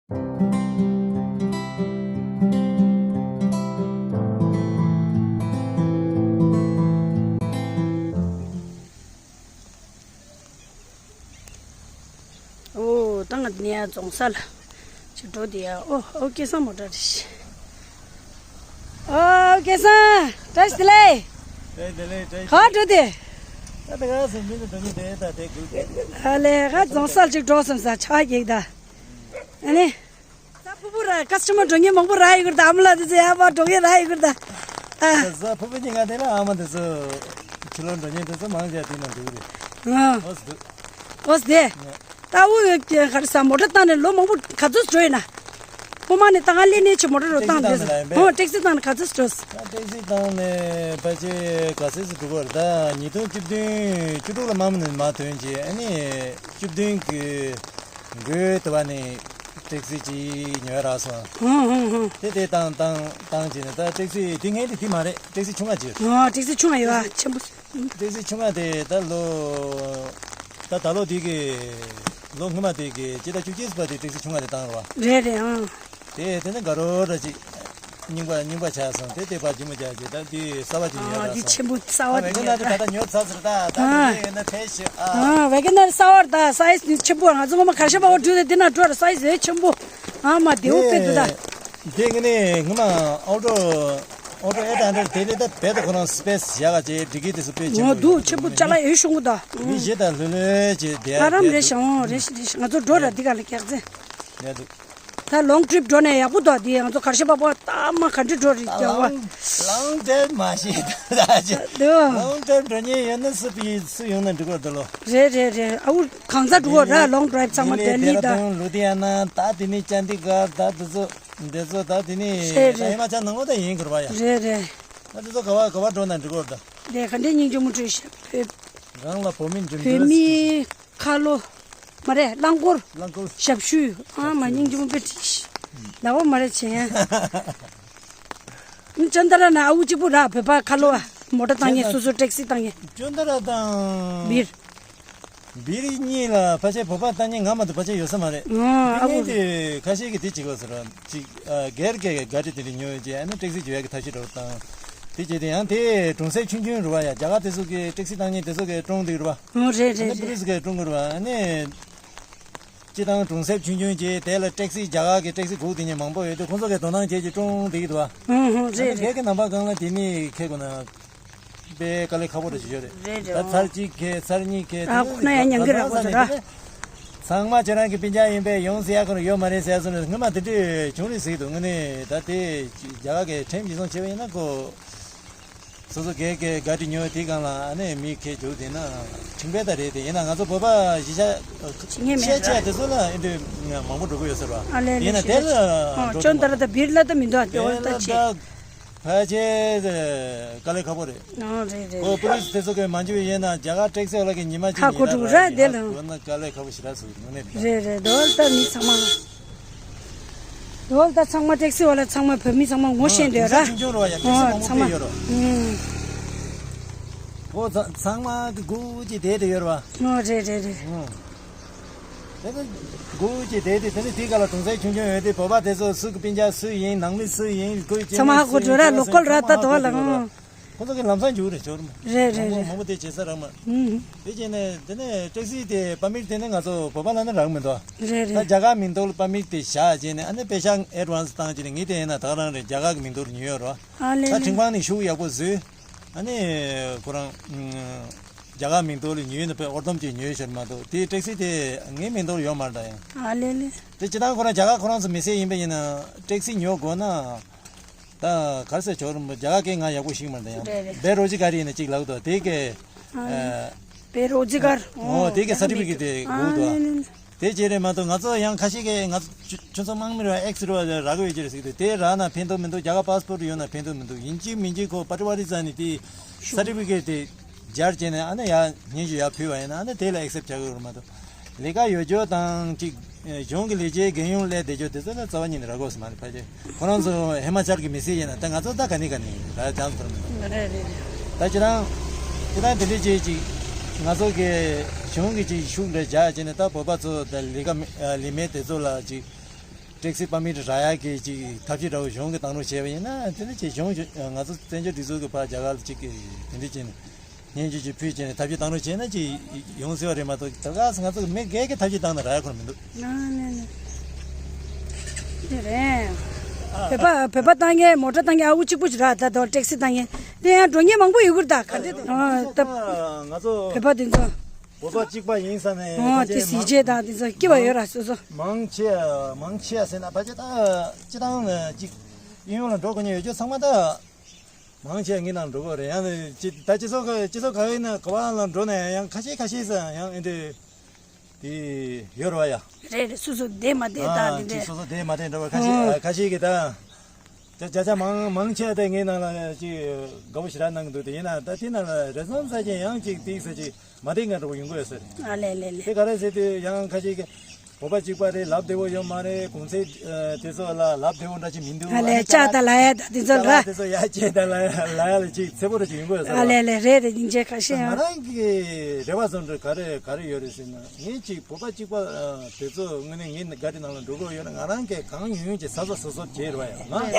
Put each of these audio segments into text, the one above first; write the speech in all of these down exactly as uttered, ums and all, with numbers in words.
ཨོ། ད་ང་འདི་ནས་ཡར་རྫོང་ས་ལ་ཅིག་འགྲོ་དེ་ཡ། ཨོ། ཨོ། སྐལ་བཟང་མོ་ཊ་རེད། ཨོ། སྐལ་བཟང་། བཀྲ་ཤིས་བདེ་ལེགས། བཀྲ་ཤིས་བདེ་ལེགས། བཀྲ་ཤིས་བདེ་ལེགས། ག་འགྲོ་དེ། ད་ད་ག་སེ་མི་ཚོ་འགྲོ་གི་དེ་ད་དེ་དགོས་དེ། ཨ་ལས། ང་རྫོང་ས་ལ་ཅིག་འགྲོ་བསམ་ས། ཆ་རྒྱག་ད། ཨ་ནི། གཟའ་ཕུར་བུ་ར་ཀ་སི་ཊ་མར་འགྲོ་མཁན་མང་པོ་རག་ཡོད་ཀྱི་རེད་ད། ཨ་མ་ལགས་དེ་ཚོ་ཡར་ཕར་འགྲོ་མཁན་རག་ཡོད་ཀྱི་རེད་ད། ཨ། གཟའ་ཕུར་བུ་ཉིན་ག་དེ་ལ་ཨ་མ་དེ་ཚོ་ཕྱི་ལོགས་འགྲོ་མཁན་དེ་ཚོ་མང་ཆེ་བ་དེ་ན་འགྲོ་གི་རེད། ཨ། ཨོ་སི་འདུག་ཨོ་སི་དེ། ད་འུ་ག་རེ་ཟ། མོ་ཊ་བཏང་ནས་ལོ་མང་པོ་ག་ཚོད་འགྲོ་ཡིན་ན། ཕོ་མ་ནས་ད་ང་སླེབས་ནས་ཆེ་མོ་ཊ་རོ་བཏང་དེ། ཨོ། ཊེག་སི་བཏང་ནས་ག་ཚོད་འགྲོ། ད་ཊེག་སི་བཏང་ནས་ཕལ་ཆེར་ག་ཚོད་ཙམ་འགྲོ་གི་རེད། ད་ཉིས་སྟོང་བཅུ་བདུན་བཅུ་དྲུག་ལ་མ་མ་ནས་མ་ཐོན་རྗེས། ཨ་ནི་བཅུ་བདུན་གི་འགོའི་དུ་བ་ནས་ཊེག་སི་ཅིག་ཉོས་རག་སོང་། ཧུང་ཧུང་ཧུང་། དེ་དེ་བཏང་བཏང་བཏང་བྱས་ནས། ད་ཊེག་སི་དེ་སྔའི་དེ་དེ་མ་རེད། ཊེག་སི་ཆུང་བ་ཅིག་ཨ། ཊེག་སི་ཆུང་བ་ཡོད་ཨ། ཆེན་པོ། ཊེག་སི་ཆུང་བ་དེ་ད་ལོ། ད་ད་ལོ་དེ་གི་ལོ་སྔོན་མ་དེ་གི་སྤྱི་ཟླ་བཅུ་གཅིག་པ་དེ་ཊེག་སི་ཆུང་བ་དེ་བཏང་རོགས། རེད་རེད། ཨང་། དེ་དེ་ནས་དགའ་རོགས་འདྲ་ཅིག་རྙིང་པ་རྙིང་པ་ཆགས་སོང་། དེ་དེ་ཕར་ལྗིད་མོ་རྒྱག་བྱས། ད་འདི་གསར་པ་ཅིག་ཉོས་ཨ། ར་འདི་སོང་། ཆེན་པོ་གསར་པ། ཨ། ཝེ་གེ་ནར་དེ་ད་ལྟ་ཉོས་ཚར་ཟེར། ད་ད་ཨ། དེ་ཡིན་ན་ཐལ་ཞིག་ཨ། ཨ། ཝེ་གེ་ནར་གསར་པ་རེད་ད། སའི་ཛི་ཆེན་པོ། ང་ཚོ་ངོ་མ་གར་ཤ་པ་བོ་འགྲུལ་ཏེ་འདི་ན་འགྲོ་ར། སའི་ཛི་ཆེན་པོ། ཨ་མ་བདེ་བོ་དཔེ་འདུག་ད། དེ་ངས་ནས་སྔོན་མ་ཨོ་ཊོ་ཨོ་ཊོ་ཨེ་ཐ་ཧན་ཌེཌ་དེ་ལས་ད་བས་ད་ཁོ་རང་སི་པེ་སི་ཡག་ག་བྱས། འགྲིག་གི་དེ་ཚོ་དཔེ་ཆེན་ངོ་པོ་འདུག་ཡོད། ཆེན་པོ་ཅ་ལག་ཡོད་ཤོང་གི་ད། མི་གཞན་དང་ལྷོད་ལྷོད་བྱས་བསྡད། ཨ་རམ་རེད་ཤག་འོང་། རེད་ཤག་རེད་ཤག་ང་ཚོ་འགྲོ་ར་འདི་ག་ལ་སྐྱག་རྫུན། ཡ་འདུག་ད་ལོང་ཊི་རིབ་འགྲོ་ནས་ཡག་པོ་འདུག་དེ་ང་ཚོ་གར་ཤ་པ་པོ་ད་མ་ག་འདྲ་འགྲོ་རེད། རྒྱག་པ། ལོང་ལོང་ཊི་རིབ་མ་ཤེས་ད་ཅི། འདུག་ལོང་ཊི་རིབ་འགྲོ་མཁན་ཡོད་ན་སུ་པི་སུ་ཡོང་ན་འགྲིག་པ་འདུག་ལོ། རེད་རེད་རེད། ཨ་འུ་གང་ས་འགྲོ་ར། ལོང་ཌི་རའིབ་ཚང་མ་ལྡི་ལི་ལྡི་ལི་ད། ལུ་དྷི་ཡ་ན་ད་དེ་ནས་ཅན་དི་གར་ད་དེ་ཚོ། འདི་ཚོ་ད་དེ་ནས་རེད་རེད། ཧི་མ་ཅལ་ནང་ལོགས་ད་ཡིན་དགོས་པ་ཡ། རེད་རེད། ད་དེ་ཚོ་ག་བ་ག་བ་འགྲོ་ན་འགྲིག་གོ་ད། དེ་ག་འདྲའི་སྙིང་རྗེ་མོ་སྤྲོད་ཤག་བོད། རང་ལ་བོད་མི་འགྲིམ་འགྲུལ། བོད་མིའི་ཁ་ལོ། མ་རེད། རླངས་འཁོར། རླངས་འཁོར། ཞབས་ཞུ། ཨ་མ་སྙིང་རྗེ་མོ་དཔེ་བྲིས་ཤག་ལ་བ་མ་རེད་བྱས་ཡ། ཅོན་ཏ་ར་ན་ཨ་འུ་གཅིག་པུ་ར། བོད་པ་ཁ་ལོ་བ། མོ་ཊ་བཏང་མཁན། སོ་སོ་ཊེག་སི་བཏང་མཁན། ཅོན་ཏ་ར་དང་། བིར། བིར་གཉིས་ལ་ཕལ་ཆེར་བོད་པ་བཏང་མཁན་ང་མ་གཏོགས་ཕལ་ཆེར་ཡོད་ས་མ་རེད། ཨ་ཨ་ཁུ། དེ་ཁ་ཤས་ཀྱིས་དེ་བྱེད་དགོས་ཟེར་བ་ཅིག་ཨ། སྒེར་གྱི་ག་རེ་དེ་འདྲ་ཉོས་རྗེས་ཨ་ནི་ཊེག་སི་བརྗོད་ཡག་གི་ཐབས་ཤེས་འདྲ་བོ་བཏང་། དེ་བྱས་ཏེ་ཡང་དེ་གྲོང་གསེབ་ཆུང་ཆུང་རེད་བ་ཡ། རྒྱ་གར་དེ་ཚོ་གི་ཊེག་སི་བཏང་མཁན་དེ་ཚོ་གི་ཀྲོང་དེ་རེད་བ། ཨོ་རེད་རེད་ཨ་ནི་རེད། པུ་ལིས་གི་ཀྲོང་གི་རེད་བ། ཨ་ནི། སྤྱི་བཏང་གྲོང་གསེབ་ཆུང་ཆུང་བྱས་དེ་ལ་ཊེག་སི་རྒྱ་གར་གི་ཊེག་སི་སྒུག་བསྡད་མཁན་མང་པོ་ཡོད་དུས་ཁོང་ཚོ་གི་དོ་སྣང་བྱེད་ཀྱི་ཀྲོང་དེ་གི་འདུག་བ། ཨོ་ཧོ་རེད་ཨ་ནི་རེད། སྒེར་གྱི་ནང་པ་སྒང་ལ་དེ་ནི་ཁེ་དགོས་ན། དཔེ་དཀའ་ལས་ཁག་པོ་རེ་ཞིག་ཡོད་རེད། རེད་རེད། ད་ཚར་གཅིག་ཁེ་ཚར་གཉིས་ཁེ། ཨ་ཁོ་ན་ཡང་ཉང་གི་རག་པ་ཚོ་ར། ཚང་མ་ཁྱེད་རང་གི་སྤུན་ཀྱག་ཡིན་པས་ཡོང་ཟེར་ཡག་ཁོ་རང་ཡོད་མ་རེད་ཟེར་སོང་ནས་སྔོན་མ་དེ་འདྲས་བྱུང་རེད་ཟེར་གི་འདུག་དངོས་གནས་ད་དེ་རྒྱ་གར་གི་ཁྲིམས་གཞི་བཟུང་བྱས་པ་ཡིན་ན་ཁོ། སོ་སོ་སྒེར་གི་ག་རེ་ཉོས་དེ་སྒང་ལ་ཨ་ནི་མི་ཁེ་འཇུག་དེ་ན་ཁྲིམས་དཔེ་ད་རེད་དེ། ཡིན་ན་ང་ཚོ་བོད་པ་གཞིས་ཆགས་ཆེ་ཆེ་དེ་ཚོ་ལ་ཨེ་འདྲས་མང་པོ་འགྲོ་གི་ཡོད་ཟེར་བ། ཨ་ལེ་ལེ། ཡིན་ན་དེ་ལ་འགྲོ་ཅོན་ཏ་ར་ད་བིར་ལ་ད་མི་འདུག་དེ་བ་ད་ཆེ། ཕལ་ཆེར་དཀའ་ལས་ཁག་པོ་རེད། ཨོ་རེད་རེད། ཁོ་པུ་ལིས་དེ་ཚོ་གི་མ་འཇུ་ཡིན་ན་རྒྱ་གར་ཊེག་སི་བ་ལ་གི་ཉི་མ་གཅིག་ཁ་ཁོ་ཉིན་ལ་འགྲོ་ར་ར་དེ་ཡིན་ལ། ན་དཀའ་ལས་ཁག་པོ་ཞེ་དྲག་བཟོ་གི་འདུག་ནས། རེད་རེད། དོ་ད་མི་ཚང་མ། དོ་ད་ཚང་མ་ཊེག་སི་བ་ལ་ཚང་མ་བོད་མི་ཚང་མ་ངོ་ཤེས་འདོད་ར། ཆུང་ཆུང་རོ་ཡ་ཊེག་སི་ཨོ་མང་པོ་ཚང་མ་ཕེབས་ཡོད་རོ། ཨུམ། ཁོ་ཚང་མ་གི་སྒུག་ཅིག་བསྡད་དེ་ཡོད་ར་བ། ཨོ་རེད་རེད་རེད། ཨུམ། དེ་ནི་སྒུག་ཅིག་བསྡད་དེ་དེ་ནི་དེ་ག་ལ་གྲོང་གསེབ་ཆུང་ཆུང་ཡོད་དེ་བོད་པ་དེ་ཚོ་སུ་གི་སྤུན་ཀྱག་སུ་ཡིན་ནང་མི་སུ་ཡིན་ཁོའི་སྐྱེ་ཚང་མ་དམན་ཧ་གོ་སུ་འགྲོ་ཡིན་ར། ལོ་ཀལ་ར་ད་དོ་ལ་ཨང་། ཁོ་ཚོ་གི་ལམ་སང་འཇུག་རེད་ཇོར་མ། རེད་རེད་མང་པོ་རེད། མང་པོ་དེ་བྱེད་ས་རག་མ། ཨུམ། དེ་བྱས་ནས་དེ་ནས་ཊེག་སི་དེ་པར་མིཊ་དེ་ནི་ང་ཚོ་བོད་པ་ལ་ནི་རག་མི་འདུག་རེད་ད་རེད། རྒྱ་གར་མིང་ཐོག་ལ་པར་མིཊ་དེ་བཞག་བྱས་ནས་ཨ་ནི་པེ་ཤག་ཨེ་ཌི་ཝན་སི་བཏང་བྱས་ནས་ངས་དེ་ཡིན་ན་ད་ག་རང་རེད། རྒྱ་གར་གི་མིང་ཐོག་ལ་ཉོས་ཡོད་རོ། ཨ་ལེ་ད་ལེ། ཁྲིམས་ཁང་ནས་ཤུགས་ཡག་པོ་བཟོས། ཨ་ནི་ཁོ་རང་རྒྱ་གར་མིང་ཐོག་ལ་ཉོས་ན་དཔེ་ཨོར་སྡོམ་ཅིག་ཉོས་ཤོར་མ་གཏོགས་དེ་ཊེག་སི་དེ་ངའི་མིང་ཐོག་ལ་ཡོད་མ་རེད་ད་ཡང་། ཨ་ལེ་ལེ། དེ་སྤྱིར་བཏང་ཁོ་རང་རྒྱ་གར་ཁོ་རང་ཚོ་མི་སེར་ཡིན་པ་ཡིན་ན་ཊེག་སི་ཉོ་དགོས་ན། ད་ག་རེ་ཟེར་ཇོར་རིན་པོ་རྒྱ་གར་སྐད་ང་ཡག་པོ་ཤེས་མ་རེད་ཡང་། རེད་རེད། བེ་རོ་ཛི་ག་རི་ཡིན་ན་གཅིག་ལབ་འདུག་དེ་གས། ཨ། ཨ། བེ་རོ་ཛི་གར། ཨོ་དེ་གས་སར་ཊི་ཕི་ཀེ་ཊི་དེ་ཨ་དགོས་འདུག་ནི་ནི། དེ་བྱས་རེད་མ་གཏོགས་ང་ཚོ་ཡང་ཁ་ཤས་ཀས་ང་ཚོ་ཁྱོད་ཚོ་དམངས་མི་རེད་བ་ཨེག་སི་རེད་བ་རག་གི་ཡོད་ཀྱི་རེད་ཟེར་གི་འདུག་དེ་རག་ན་ཕན་ཐོགས་མི་འདུག་རྒྱ་གར་པ་སི་པོར་ཊི་ཡོད་ན་ཕན་ཐོགས་མི་འདུག་ཡིན་གཅིག་མིན་གཅིག་ཁོ་པ་ཊི་ཝ་རི་ཛ་ནི་དེ་སར་ཊི་ཕི་ཀེ་ཊི་དེ་སྦྱར་བྱས་ནས་ཨ་ནི་ཡར་སྙན་ཞུ་ཡར་ཕུལ་བ་ཡིན་ན་ཨ་ནི་དེ་ལ་ཨེག་སེབ་བྱ་གི་ཡོད་རེད་མ་གཏོགས། ལས་ཀ་ཡོད་རྒྱུ་དང་གཅིག་གཞུང་གི་ལས་བྱེད་རྒན་ཡོལ་སླེབས་བསྡད་རྒྱུ་དེ་ཚོ་ལ་རྩ་བ་ཉིད་ནས་རག་གི་ཡོད་ས་མ་རེད་ཕལ་ཆེར། ཁོ་རང་ཚོ་ཧི་མ་ཅལ་གྱི་མི་སེར་ཡིན་ན་ད་ང་ཚོ་ད་ག་ནས་ག་ནས་ར་ཅང་ཚོར་མི་འདུག་རེད་རེད་རེད། ད་ཁྱེད་རང་ཁྱེད་རང་དེ་འདྲས་བྱས་ཅིག་ང་ཚོ་གི་གཞུང་གི་ཅིག་ཤུགས་འདྲ་རྒྱག་བྱས་ནས་ད་བོད་པ་ཚོ་ད་ལས་ཀ་མེད་ལས་མེད་དེ་ཚོ་ལ་ཅིག་ཊེག་སི་པར་མིཊ་རག་ཡག་གི་ཅིག་ཐབས་ཇུས་འདྲ་བོ་གཞུང་གིས་བཏང་རོགས་བྱས་པ་ཡིན་ན་དེ་ནི་ཅིག་གཞུང་ང་ཚོ་བཙན་བྱོལ་སྒྲིག་འཛུགས་ཀྱི་ཕར་རྒྱ་གར་ལ་ཅིག་གི་དེ་འདྲ་བྱས་ནས་སྙན་ཞུ་ཅིག་ཕུལ་བྱས་ནས་ཐབས་ཇུས་བཏང་རོགས་བྱས་ན་ཅིག་ཡོང་སྲིད་པ་རེད་མ་གཏོགས་ད་ག་སེ་ང་ཚོ་མི་སྒེར་གྱི་ཐབས་ཇུས་བཏང་ན་རག་ཡག་ཁོ་ན་མི་འདུག་ཨ་ནི་ནི། དེ་རེད། བོད་པ་བོད་པ་བཏང་མཁན་མོ་ཊ་བཏང་མཁན་ཨ་ཁུ་གཅིག་པུ་ཞིག་རག་ད་དོ་ཊེག་སི་བཏང་མཁན་དེ་ཡང་འགྲོ་མཁན་མང་པོ་ཡོད་ཀྱི་རེད་ད་ག་འདྲ་ད་ང་ཚོ་བོད་པ་དེ་ཚོ། བོད་པ་གཅིག་པ་ཡིན་ས་ནས་ཨོ་ཕལ་དེ་ཆེར་གཟི་མང་བརྗིད་དང་དེ་ཚོ་སྐྱིད་པ་ཡོད་ར་སོ་སོ། མང་ཆེ་མང་ཆེ་ཟེར་ན་ཕལ་ཆེར་ད་སྤྱི་བཏང་ཅིག་ཨིན་ཡོང་ལ་འགྲོ་དགོས་ཉེན་ཡོད་རྒྱུ་ཚང་མ་ད་མང་ཆེ་ངའི་ནང་འགྲོ་དགོས་རེད། ཡང་ཅི་ད་སྤྱི་ཚོགས་ག་སྤྱི་ཚོགས་ག་བའི་ནང་ག་བ་ལ་འགྲོ་ན་ཡང་ཁ་ཤས་ཁ་ཤས་ས་ཡང་ཨེ་འདྲ་དེ་ཡོད་རེད་བ་ཡ། རེད་རེད། སོ་སོ་བསྡད་མ་བསྡད་ད་ཨ་དེ་ཅིག་འདྲ། སོ་སོ་བསྡད་མ་བསྡད་འགྲོ་བ་ཁ་ཤས་ཨ་ཁ་ཤས་ཀྱི་ད། ད་བརྒྱ་ཆ་མང་མང་ཆེ་དེ་ངའི་ནང་ལ་ཅིག་དགའ་པོ་ཞེ་དྲག་གནང་གི་འདུག་དེ་ཡིན་ན་ད་དེ་ནང་ལ་རེ་ཟུང་ས་ཅན་ཡང་ཅིག་ཏིག་ས་ཅིག་མ་བདེ་ངན་འདྲ་པོ་ཡོང་གི་ཡོད་ས་རེད། ཨ་ལེ་ལེ་ལེ། དེ་ག་རེ་ཟེར་དུས་ཡང་ཁ་ཤས་ཀྱི་བོད་པ་གཅིག་པ་རེད། ལབ་བདེ་པོ་ཡོད་མ་རེད། གོང་ཚད་ཨ་དེ་ཚོ་ལ་ལབ་བདེ་པོ་འདྲ་ཅིག་མི་འདུག་ཨ་ལེ་ཨ་ནི་ལྕགས་དང་ལ་ཡ་དང་དེ་ཚོ་ལ་ལ་དེ་ཚོ་ཡ་ལྕགས་དང་ལ་ཡ་ལ་ཡ་ལ་ཅིག་ཚེ་པོ་འདྲ་ཅིག་ཡོང་གི་ཡོད་ས་ཨ་རེད། ལེ་ལེ་རེད་རེད། སྙིང་རྗེ་ཁ་ཤས་ང་ཡང་རང་གི་རེ་བ་བཟོ་འདྲ་ག་རེ་ག་རེ་ཡོད་རེད་ཟེར་ན་ངས་ཅིག་བོད་པ་གཅིག་པ་ཨ་དེ་ཚོ་དངོས་གནས་ངའི་ག་རེ་ནང་ལ་འགྲོ་དགོས་ཡོད་ན་ང་རང་གིས་གང་ཡོང་ཡོང་ཅིག་གཟབ་གཟབ་གཟབ་གཟབ་བྱེད་རོགས་ཡ། ང་ང་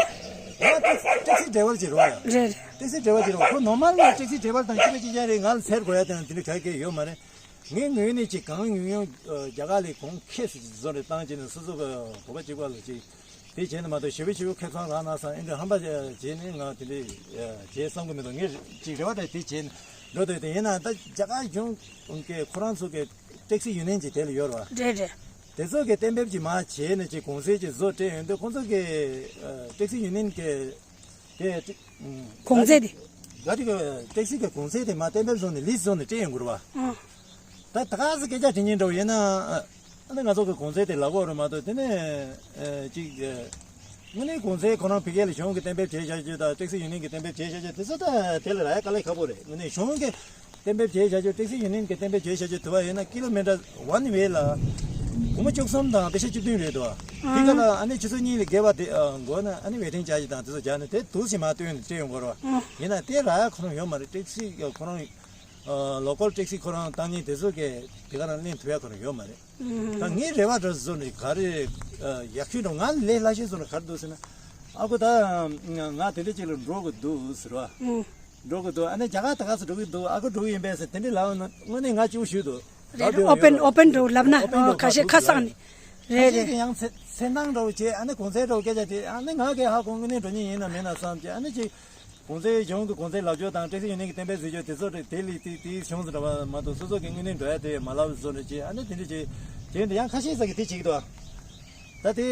ཏེག་ཏེག་སི་ཌ་རའི་ཝར་ཅིག་རོགས་ཡ། རེད་རེད། ཏེག་སི་ཌ་རའི་ཝར་ཅིག་རོགས། ཁོ་ནོར་མལ་ལ་ཏེག་སི་ཌ་རའི་ཝར་དང་ཁྱི་ལ་ཅི་བྱ་རེད། ང་ལ་ཟེར་དགོས་ཡ་དེ་ན་དེ་འདྲ་ག་གེ་ཡོད་མ་རེད། ངའི་ངོས་ནས་ཅིག་གང་ཡོང་ཡོང་ཨ་རྒྱ་གར་ལ་གོང་ཁེ་སི་བཟོ་རེ་བཏང་བྱས་ནས་སོ་སོ་གི་བོད་པ་གཅིག་པ་ལ་ཅིག་དེ་བྱས་ནས་མ་གཏོགས་ཞེ་པོ་ཞེ་པོ་ཁེ་བཟང་རག་ན་བསམ་ཨེ་འདྲ་ཧམ་པ་བྱས་ནས་ང་དེ་འདྲ་བྱས་བསམ་གི་མི་འདུག་ངས་ཅིག་རེ་བ་དེ་དེ་བྱས་ནས་འགྲོ་འདོད་དེ་ཡིན་ན་ད་རྒྱ་གར་གཞུང་གི་ཁོ་རང་ཚོ་གི་ཏེག་སི་ཡུ་ནི་ཡན་ཅིག་དེ་ལ་ཡོད་རེད་བ། རེད་རེད། དེ་ཚོ་གི་གཏན་འབེབས་ཅིག་མ་བྱས་ནས་ཅིག་གོང་ཚད་ཅིག་བཟོ་སྤྲད་ཡོང་དུས་ཁོང་ཚོ་གི་ཨ་ཏེག་སི་ཡུ་ནི་ཡན་གི་དེ་ཏེག་གོང་ཚད་དེ། ག་རེ་གི་ཏེག་སི་གི་གོང་ཚད་དེ་མ་གཏན་འབེབས་བཟོ་ནས་ལིས་བཟོ་ནས་སྤྲད་ཡོང་དགོས་རེད་བ། ཨ། ད་ད་ག་ཟེ་སྐད་ཆ་དྲི་ཉན་འདྲ་བོ་ཡིན་ན། ཨ་ནི་ང་ཚོ་གི་གོང་ཚད་དེ་ལག་འོག་རུ་མ་གཏོགས་དེ་ནས་ཨ་ཅིག་ཨ་དངོས་གནས་གོང་ཚད་ཁོ་རང་ཕ་གི་ལ་གཞུང་གི་གཏན་འབེབས་བྱས་བཞག་རྒྱུ་དང་ཏེག་སི་ཡུ་ནི་ཡན་གྱི་གཏན་འབེབས་བྱས་བཞག་རྒྱུ་དེ་ཚོ་ད་དེ་ལ་རག་ཡ་དཀའ་ལས་ཁག་པོ་རེད། དངོས་གནས་གཞུང་གི་གཏན་འབེབས་བྱས་བཞག་རྒྱུ་ཏེག་སི་ཡུ་ནི་ཡན་གྱི་གཏན་འབེབས་བྱས་བཞག་རྒྱུ་དུ་བ་ཡིན་ན་ཀི་ལོ་མི་ཊར་ཝན་ཝེ་ལ་སྒོར་མོ་བཅུ་གསུམ་དང་པེ་ཤ་བཅུ་བདུན་རེད་དོ། དེ་ག་ལ་ཨ་ནི་ཆུ་ཚོད་གཉིས་ལ་བརྒལ་བ་དེ་ཨ་འགོར་ན་ཨ་ནི་ཝེ་ཊིང་ཅཱར་ཇི་དང་དེ་ཚོ་སྦྱར་ནས་དེ་དུས་ཕྱིན་མ་བཏོན་ནས་སྤྲད་ཡོང་དགོས་རེད་བ། ཡིན་ན་དེ་རག་ཡ་ཁོ་རང་ཡོད་མ་རེད། ཏེག་སི་ཁོ་རང་ཨ་ལོ་ཀལ་ཏེག་སི་ཁོ་རང་བཏང་མཁན་དེ་ཚོ་གིས་དེ་ག་རང་ལེན་ཐུབ་ཡ་ཁོ་རང་ཡོད་མ་རེད། ད་ངའི་རེ་བ་འདྲ་བཟོ་ནས་ག་རེ་ཨ་ཡག་ཤོས་འདྲ་ང་ལས་སླ་ཤོས་བཟོ་ནས་ག་རེ་འདུག་ཟེར་ན། ཨ་ཁུ་ད་ང་དེ་འདྲ་ཅིག་ལ་འགྲོ་དགོས་འདུག་ཟེར་བ། འགྲོ་གི་འདུག་ཨ་ནི་རྒྱ་གར་ད་ག་ཚོད་འགྲོ་གི་འདུག་ཨ་ཁུ་འགྲོ་གི་ཡིན་པས་ཟེར་དེ་འདྲའི་ལབ་ན་དངོས་གནས་ང་སྐྱིད་པོ་ཞུ་འདུག་རེད་རེད། ཨོ་པན་ཨོ་པན་འགྲོ་ལབ་ན་ཨོ་པན་འགྲོ་ཁ་ཤས་ཁ་སང་ནས་རེད་རེད། ཁ་ཤས་ཀྱི་ཡང་ཚེ་ཚེ་འདང་འདྲ་བོ་བྱས་ཨ་ནི་གོང་ཚད་འདྲ་བོ་སྐད་ཆ་དེ་ཨ་ནི་ང་གིས་ཧ་གོ་དངོས་གནས་འགྲོ་མཁན་ཡིན་ན་མིན་ན་བསམ་བྱས་ཨ་ནི་ཅིག་གོང་ཚད་གཞུང་གི་གོང་ཚད་ལབ་ཕྱོགས་དང་ཏེག་སི་ཡུ་ནི་ཡན་གྱི་གཏན་འབེབས་བཟོ་ཕྱོགས་དེ་ཚོ་རེད་དེ་ལས་དེ་དེའི་གཞུང་ཟེར་འདྲ་བ་མ་གཏོགས་སོ་སོ་གི་དངོས་གནས་འགྲོ་ཡ་དེ་མ་ལབ་བཟོ་འདྲ་བྱས་ཨ་ནི་དེ་འདྲ་བྱས་དེ་འདྲ་ཡང་ཁ་ཤས་ས་གི་དེ་བྱེད་ཀྱི་འདུག་ད་དེ་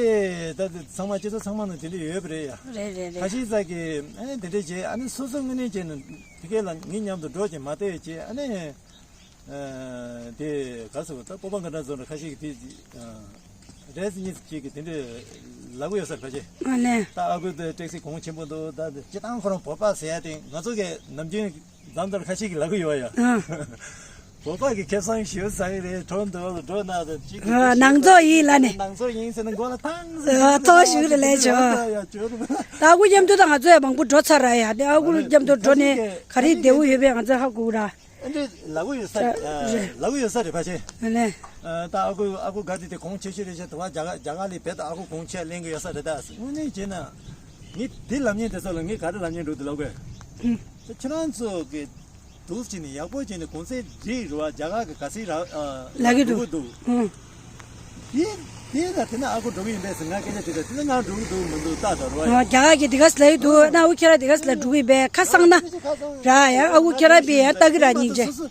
ད་དེ་ཚང་མ་སྤྱི་ཚོགས་ཚང་མ་ནང་དེ་འདྲ་ཡོད་པ་རེད་ཡ། རེད་རེད་ཁ་རེད། ཤས་ས་གི་ཨ་ནི་དེ་འདྲ་བྱས་ཨ་ནི་སོ་སོ་དངོས་གནས་བྱས་ན་ཕ་གི་ལ་ངའི་མཉམ་དུ་འགྲོ་བྱས་མ་བལྟས་བྱས་ཨ་ནི་ཨ་དེ་ག་ཟེར་བ་ད་སྤོབས་པ་འགའ་འདྲ་བཟོ་འདྲ་ཁ་ཤས་ཀྱི་དེ་ཨ་རེས་གཉིས་ཀྱི་གི་དེ་འདྲ་ལབ་གི་ཡོད་ས་རེད་ཕལ་ཆེར། ཨ་ནི། ད་ཨ་ཁུ་དེ་ཏེག་སི་གོང་ཆེན་པོ་འདུག་ད་དེ་སྤྱི་བཏང་ཁོ་རང་བོད་པ་ཟེར་ཡ་དེ་ང་ཚོ་གི་ནམ་རྒྱུན་མཚམས་མཚམས་ཁ་ཤས་ཀྱིས་ལབ་གི་ཡོད་ཡ། ཨ། བོད་པ་གི་ཁེ་བཟང་ཞུ་ས་ཡི་རེད། གྲོ་འདོད་ལ་འགྲོ་ན་དང་གཅིག་གི་ཨ་ནང་ཚོགས་ཡིན་ལ་ནི། ནང་ཚོགས་ཡིན་ཟེར་ན་མགོ་ལ་ཐང་ཟེར། ཨ་ཚོགས་ཞུ་རེ་ལས་ཆོག་ཡ་ཡ་ཅོ་རུ། ད་ཨ་ཁུ་མཉམ་དུ་ད་ང་ཚོ་ཡ་མང་པོ་འགྲོ་ཚར་ར་ཡ། དེ་ཨ་ཁུ་མཉམ་དུ་འགྲོ་ནས་ག་རེ་བདེ་བོ་ཡོད་པའི་ང་ཚོ་ཧ་གོ་ར། ཨ་འདྲེ་ལབ་གི་ཡོད་ས་རེད། ལབ་གི་ཡོད་ས་རེད་ཕལ་ཆེར། ཨ་ནི། ད་ཨ་ཁུ་ཨ་ཁུ་ག་དེ་དེ་གོང་ཆེ་ཤོས་རེད་ཤག་དུ་བ་རྒྱ་གར་རྒྱ་གར་ལས་བལ་ད་ཨ་ཁུ་གོང་ཆེ་ལེན་གི་ཡོད་ས་རེད། ད་དངོས་གནས་བྱས་ན་ངས་དེ་ལབ་མཁན་དེ་ཚོ་ལ་ངས་ག་རེ་ལབ་མཁན་འདུག་དེ་ལབ་དགོས། ཁྱེད་རང་ཚོ་གི་འདུག་བྱས་ནས་ཡག་པོ་བྱས་ནས་གོང་ཚད་འགྲིག་རུ་བ་རྒྱ་གར་གི་ག་ཚད་རག་ལབ་གི་འདུག་འདུག་གི་འདུག་ཨང་། དེ་དེ་ལ་དེ་ན་ཨ་ཁུ་འགྲོ་གི་ཡིན་པས་ཟེར་ང་སྐད་ཆ་དྲིས་ད་དེ་ན་ང་འགྲོ་གི་འདུག་མི་འདུག་ལྟ་ད་རུ་བ་ཡ། རྒྱ་གར་གི་དེ་ག་ཚད་ལབ་གི་འདུག་ན་ཨ་ཁུ་ཁྱེད་རང་དེ་ག་ཚད་ལ་འགྲོ་གི་ཡིན་པས་ཁ་སང་ན་ར་ཡ། ཨ་ཁུ་ཁྱེད་རང་པས་ཡ་ལྟ་གི་ར་སྙིང་རྗེ། སོ་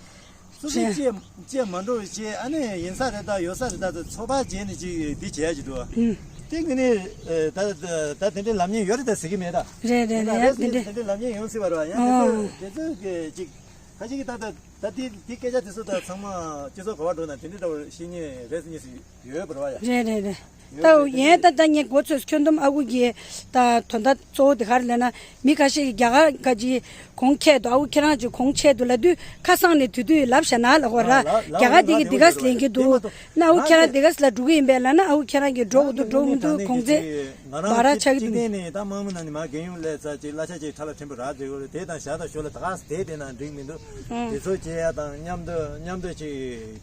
སོ་སྐྱེས་སྐྱེས་མ་འགྲོ་བའི་སྐྱེས་ཨ་ནི་ཡིན་ས་རེད་ད་ཡོད་ས་རེད་ད་ཚོད་དཔག་བྱས་ནས་ཅིག་འདི་བྱས་ཡ་ཅིག་འགྲོ། ཨུམ། དེ་ངས་ནི་ད་ད་དེ་འདྲའི་ལབ་མཁན་ཡོད་རེད་ད་ཟེར་གི་མེད་ད། རེད་རེད་རེད་ཡ་དེ་འདྲའི་དེ་འདྲའི་ལབ་མཁན་ཡོང་སྲིད་པ་རེད་བ། ཡང་དེ་ཚོ་ཨོ། དེ་ཚོ་གི་ཅིག་ཁ་ཅིག་གི་ད་ད་ད་དེ་དེ་སྐད་ཆ་དེ་ཚོ་ད་ཚང་མ་སྤྱི་ཚོགས་ག་བ་འགྲོ་ན་དེ་འདྲའི་འདྲ་བོ་བཤད་མཁན་རེད་ཟེར་མཁན་ཞིག་ཡོད་པ་རེད་བ་ཡ། རེད་རེད་རེད། ད་ཡང་ད་ལྟ་ངས་མགོ་ཚོས་ཁྱོན་བསྡོམས་ཨ་ཁུ་གིས་ད་དོན་དག་གཙོ་བོ་དེ་ག་རེ་ལབ་ན་མི་ཁ་ཤས་ཀྱིས་རྒྱ་གར་ཁ་ཅིག་ གོང་ཁྱད་དུ་ཨ་ཁུ་ཁྱེད་རང་ཅིག་གོང་ཆེ་དུ་ལབ་དུས་ཁ་སང་ནས་དུས་དུས་ལབ་བཞག་ན་ལབ་དགོས་ར། ལ་ལ་རྒྱ་གར་ལ་འདི་གི་འདི་ག་ལ་ལེན་གྱི་འདུག་ན་ཨ་ཁུ་ཁྱེད་རང་འདི་ག་ལ་འགྲོ་གི་ཡིན་པས་ལབ་ན་ཨ་ཁུ་ཁྱེད་རང་གིས་འགྲོ་དགོས་འདུག་འགྲོ་མི་འདུག་གོང་ཚད་བརྡ་ར་ཆགས་ཀྱི་འདུག་ནས་ད་དམངས་མི་ནང་ནས་མ་རྒན་ཡོལ་སླེབས་ཚར་ཅིག་གླ་ཆ་ཅིག་ཁྲ་ལ་ཕྲན་བུ་རག་བསྡད་དགོས་རེད། དེ་དང་ཞག་དང་ཞོ་ལ་ད་ག་ས་དེ་དེ་ན་འགྲིག་མི་འདུག་དེ་ཚོ་བྱེད་ཡ་དང་མཉམ་དུ་མཉམ་དུ་ཅིག་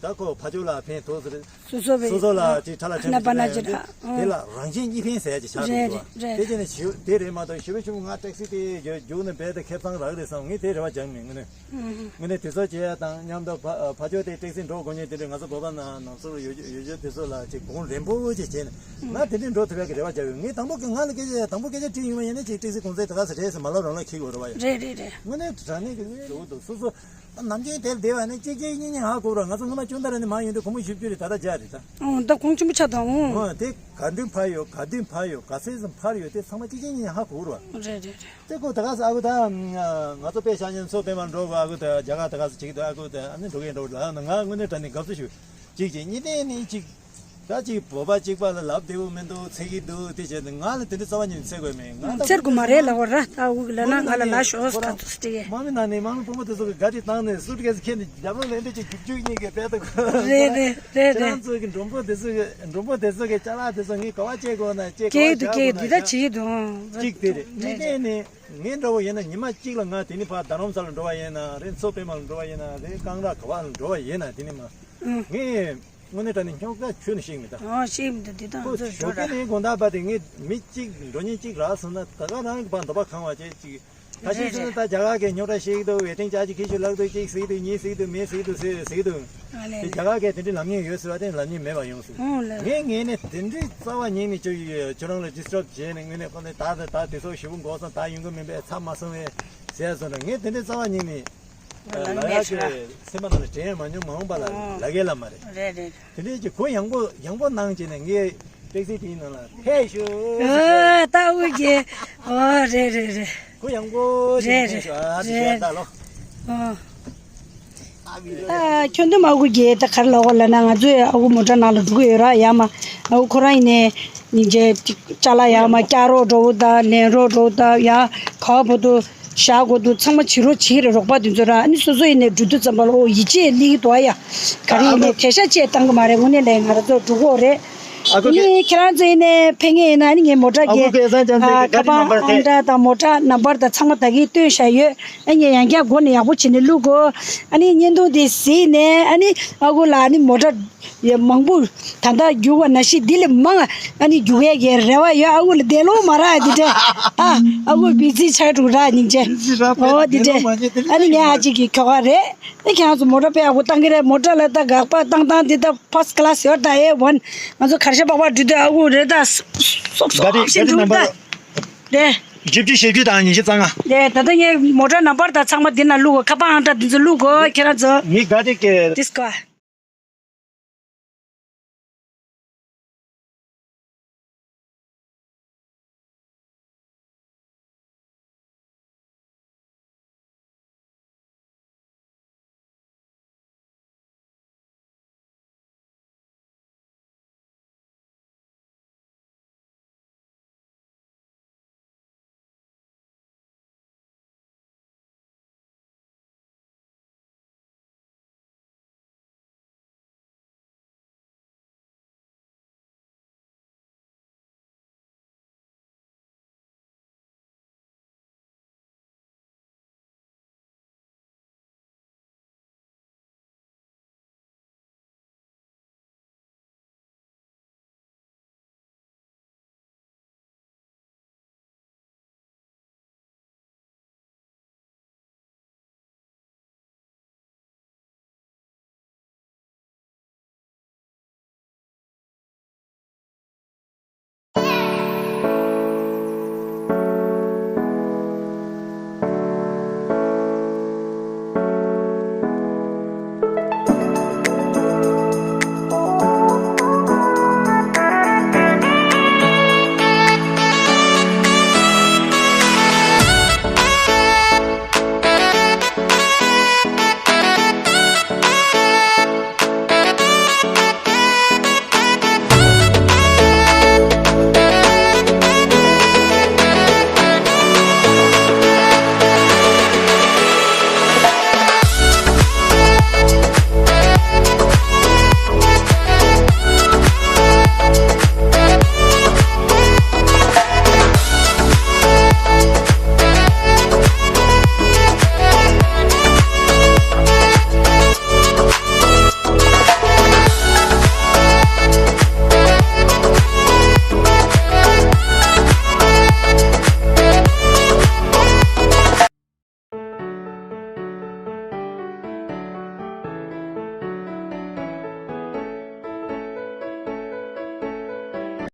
ད་ཁོ་ཕ་ཇོ་ལ་ཕན་ཐོགས་ཟེར། སོ་སོ་བའི་སོ་སོ་ལ་ཅིག་ཁྲ་ལ་ཁྲིམས་ཁ་ན་པ་ན་ཅི་ར། དེ་ལ་རང་གཞན་གཉིས་ཕན་ཟེར་ཡ་ཅིག་ཆགས་རེད་འདུག་བ། རེད་རེད། དེ་བྱས་ནས་ཞི་དེ་རེད་མ་གཏོགས་ཞི་བའི་ཆུ་ང་ཊེག་སི་དེ་རྒྱུགས་ནས་རྦད་དེ་ཁེ་བཟང་རག་རེད་བསམ། ངས་དེ་རེ་བ་བཅངས་མེད། དངོས་གནས་དངོས་གནས་དེ་ཚོ་བྱེད་ཡ་དང་མཉམ་དུ་ཕ་ཕ་ཇོ་དེ་ཊེག་སི་འགྲོ་དགོས་མཁན་དེ་འདྲ་ང་ཚོ་བོད་པ་ནང་ནང་ཚོ་ཡོད་ཡོད་ཡོད་དེ་ཚོ་ལ་ཅིག་གོང་རིམ་པོ་ཅིག་བྱས་ནས་ང་དེ་འདྲའི་འགྲོ་ཐུབ་ཡ་གི་རེ་བ་བཅངས་ཡོད། ངས་དང་པོ་གི་ང་ལ་སྐད་ཆ་དང་པོ་སྐད་ཆ་དྲིས་ཡོང་བ་ཡིན་ན་ཅིག་ཊེག་སི་གོང་ཚད་དེ་ག་ས་རེད་ཟེར་མ་ལབ་རང་ལ་ཁྱི་གོ་རེ་བ་ཡ། རེད་རེད་རེད། དངོས་གནས་དྲང་གནས་ཀྱི་ངས་འགྲོ་གི་འདུག་སོ་སོ། ནམ་རྒྱུན་དེར་བསྡད་པ་ནི་གཅིག་གཅིག་གཉིས་གཉིས་ཧ་གོ་ར། ང་ཚོ་སྔོན་མ་ཅུང་ད་ར་ནི་མ་ཡོང་དུས་གོང་མ་བཞི་བཅུ་རེད། ད་ལྟ་བརྒྱ་རེད་ད། ཨོ་ད་གོང་ཆེན་པོ་ཆགས་དང་ཨོ། ཨོ་དེ་ག་དུས་འཕར་ཡོད་ག་དུས་འཕར་ཡོད་ག་ཚད་ཙམ་འཕར་ཡོད་དེ་ཚང་མ་གཅིག་གཅིག་གཉིས་གཉིས་ཧ་གོ་ར། རེད་རེད་རེད། དེ་ཁོ་ད་ག་ས་ཨ་ཁུ་ད་ང་ཚོ་དཔེ་ཤ་ཉེ་ཚོ་དཔེ་མ་འགྲོ་གོ། ཨ་ཁུ་ད་རྒྱ་གར་ད་ག་ས་ཅིག་ད་ཨ་ཁུ་ད་ཨ་ནི་འགྲོ་གི་འགྲོ་ལ་ང་དངོས་གནས་དྲང་ནས་དགའ་བསུ་ཞུ། གཅིག་གཅིག་གཉིས་ལྡན་ནི་གཅིག་ད་ཅིག་བོད་པ་གཅིག་པ་ལ་ལབ་བདེ་བོ་མི་འདུག་འཚེ་གི་འདུག་དེ་བྱས་ནས་ང་ལ་དེ་འདྲའི་རྩ་བ་ཉིད་ནས་འཚེ་དགོས་མེད། ང་ད་འཚེར་དགོས་མ་རེད་ལབ་པ་ར། ད་འུ་གི་ལབ་ན་ང་ལ་ལབ་ཤོག་ཁོ་རང་ད་ཚོ་སྟེ། དམག་མི་ནང་ནས་དམག་མི་དཔོན་པོ་དེ་ཚོ་གི་ག་རེ་བཏང་ནས་སུ་ཊི་ཀེ་སི་ཁྱེར་ནས་རྒྱབ་ལོགས་ལེན་དུས་ཅིག་རྒྱུག་རྒྱུག་གཉིས་ཀྱི་དཔེ་ད་ཁོ་རེད་རེད་རེད་ཁྱེད་རང་རེད། ཚོ་གི་མགྲོན་པོ་དེ་ཚོ་གི་མགྲོན་པོ་དེ་ཚོ་གི་ཅ་ལག་དེ་ཚོ་ངས་ག་བ་བྱེད་དགོས་ན་བྱེད་ག་བ་སྐྱེས་འདུག་རྒྱག་སྐྱེས་དགོས་ན་འདུག་ད་བྱེད་ཀྱི་འདུག་གཅིག་དེ་རེད། དེ་ནས་ངས་འདྲ་བོ་ཡིན་ན་ཉི་མ་གཅིག་ལ་ང་དེ་ནས་ཕར་རྡ་རམ་ས་ལ་འགྲོ་བ་ཡིན་ན་རེད། མཚོ་པདྨ་ལ་འགྲོ་བ་ཡིན་ན་རེད། ཀང་ར་ག་བ་ལ་འགྲོ་བ་ཡིན་ན་དེ་ནས་མ་ངས། དངོས་གནས་དྲང་གནས་རྙོག་དྲ་ཁྱོན་ནས་ཤེས་མི་ད། ཨོ་ཤེས་མི་འདུག་འདི་དང་ཁོ་ཚོ་ཞོགས་ཀས་ནས་དགོང་དག་བར་དེ་ངས་མི་གཅིག་འགྲོ་ཉིན་གཅིག་རག་སོང་ན་ད་ག་རང་གི་བར་འདོད་པ་ཁེངས་པ་བྱས་ཅིག་ད་ཤེས་སོང་ན་ད་རྒྱ་གར་གྱི་རྙོག་དྲ་ཤེས་ཀྱི་འདུག་ཝེ་ཊིང་ཅར་ཇི་ཁྱི་ཤུ་ལག་ཏུ་གཅིག་ཟིག་འདུག་གཉིས་ཟིག་འདུག་མེད་ཟིག་འདུག་ཟེར་ཟིག་འདུག་ཨ་ལེ། དེ་རྒྱ་གར་གྱི་དེ་འདྲའི་ལམ་ཉེས་ཡོད་ཟེར་བ་དེ་ལམ་ཉེས་མེད་པ་ཡོང་སོང་། ཨོ་ལེ། ངས་ངས་ནས་དེ་འདྲའི་རྩ་བ་ཉིད་ནས་ཁྱོད་ཁྱོད་རང་ལ་ཌི་སི་ཊབ་བྱས་ནས་ངས་ནས་ཁོ་ནས་ད་ད་ད་དེ་ཚོ་ཞེ་པོ་འགོག་སོང་ད་ཡོང་གི་མིན་པས་ཚབ་མ་སོང་བས་ཟེར་སོང་ན་ངས་དེ་འདྲའི་རྩ་བ་ཉིད་ནས། ལ་ཡག་གི་སེམས་པ་ནང་ལ་དྲན་ཡང་མ་མྱོང་མ་འོངས་པ་ལ་ལ་རྒྱ་ལ་མ་རེད། རེད་རེད། དེ་འདྲའི་ཀྱི་གོ་ཡངས་པོ་ཡངས་པོ་གནང་བྱས་ནས་ངས་ཊེག་སི་དེའི་ནང་ལ་ཕེབས་ཤོག་ཨ་ད་འུ་གི་ཨོ་རེད་རེད་རེད། གོ་ཡངས་པོ་ཞིག་རེད་ཕེབས་ཤོག་ཨ་དེ་རེད། ད་ལོ། ཨོ། ད་ཁྱོད་འདི་མ་འུ་གི་ད་ག་རེ་ལབ་དགོས་ལབ་ན་ང་ཚོས་ཨ་ཁུ་མོ་ཊ་ནང་ལ་འགྲོ་གི་ཡོད་ར་ཡ་མ་ཨ་ཁུ་ཁོ་རང་ཡིན་ནས་ཉིན་རྗེས་ཅ་ལག་ཡ་མ་བསྐྱར་རོགས་འགྲོ་བོ་ད་ལེན་རོགས་འགྲོ་བོ་ད་ཡ་ག་བ་བོ་དུ། བཞག་དགོས་འདུག་ཚང་མ་བྱེད་རོགས་བྱེད་ཀྱི་རེད། རོགས་པ་དེ་ཚོ་ར་ཨ་ནི་སོ་སོ་ཡིན་ནའི་འགྲོ་དུས་ཙམ་པ་ལ་ཨོ་ཡིད་ཆེས་སླེབས་ཀྱི་འདུག་ཨ་ཡ། ག་རེ་ཡིན་ནའི་ཨ་ཁུ་དེ་ཤ་ཆེ་བཏང་གི་མ་རེད། དངོས་གནས་ལ་ང་རང་ཚོ་འགྲོ་གི་རེད། ཨ་ཁུ་ཨ་ནི་ཁྱེད་རང་ཚོ་ཡིན་ནའི་ཕེབས་མཁན་ཡིན་ན་ཨ་ནི་ངས་མོ་ཊ་ཨ་ཁུ་གི་ཁེ་བཟང་ཅན་ཚོའི་ཁ་པར་ཨང་གྲངས་དང་མོ་ཊ་ནམ་བར་དང་ཚང་མ་ད་གིན་སྟོན་བཞག་ཡོད། ཨ་ངས་ཡང་བསྐྱར་སྒོ་ནས་ཡག་པོ་བྱས་ནས་བླུག་གོ་ཨ་ནི་བརྙན་ཐུང་དེ་གཟིགས་ནས་ཨ་ནི་ཨ་ཁུ་ལ་ཨ་ནི་མོ་ཊ། ཡ་མང་པོ་ད་ལྟ་རྒྱུག་པ་ནང་བཞིན་འདི་ལས་མང་ཨ་ནི་རྒྱུག་ཡས་ཀྱི་རེ་བ་ཡོད། ཨ་ཁུ་ལ་བདེ་ལོང་མ་རག་འདི་འདྲ་ཨ་ཨ་ཁུ་བི་ཛི་ཆགས་འགྲོ་ར་སྙིང་རྗེ། བི་ཛི་རག་པས་ཨོ་འདི་འདྲ་བདེ་ལོང་མ་བྱེད་དེ་ཨ་ནི་ངས་ཨ་ཅིག་གི་ཁྱོ་ག་རེད། ཨ་ཁྱེད་རང་ཚོ་མོ་ཊ་དཔེ་ཡག་པོ་བཏང་གི་རེད། མོ་ཊ་ལ་ད་དགག་པ་བཏང་སྟངས་འདི་ད་ཕར་སི་ཀ་ལ་སི་ཡོད་ད་ཨེ་ཝན། ང་ཚོ་གར་ཞ་པག་པ་འགྲུལ་དུས་ཨ་ཁུ་རེད་ད་སོག་སོག་ག་རེ་ཤིག་ག་རེ་འགྲུལ་ད་ནམ་པར་རེད། བཞི་བཅུ་ཞེ་བཅུ་དང་ཉི་ཤུ་རྩ་ལྔ། རེད་ད་ལྟ་ངས་མོ་ཊ་ནམ་པར་ད་ཚང་མ་འདི་ན་བླུག་གོ་ཁ་པར་ཨང་གྲངས་འདི་ཚོ་བླུག་གོ་ཁྱེད་རང་ཚོ། ངས་ག་རེ་གི་ཏིས་ཀ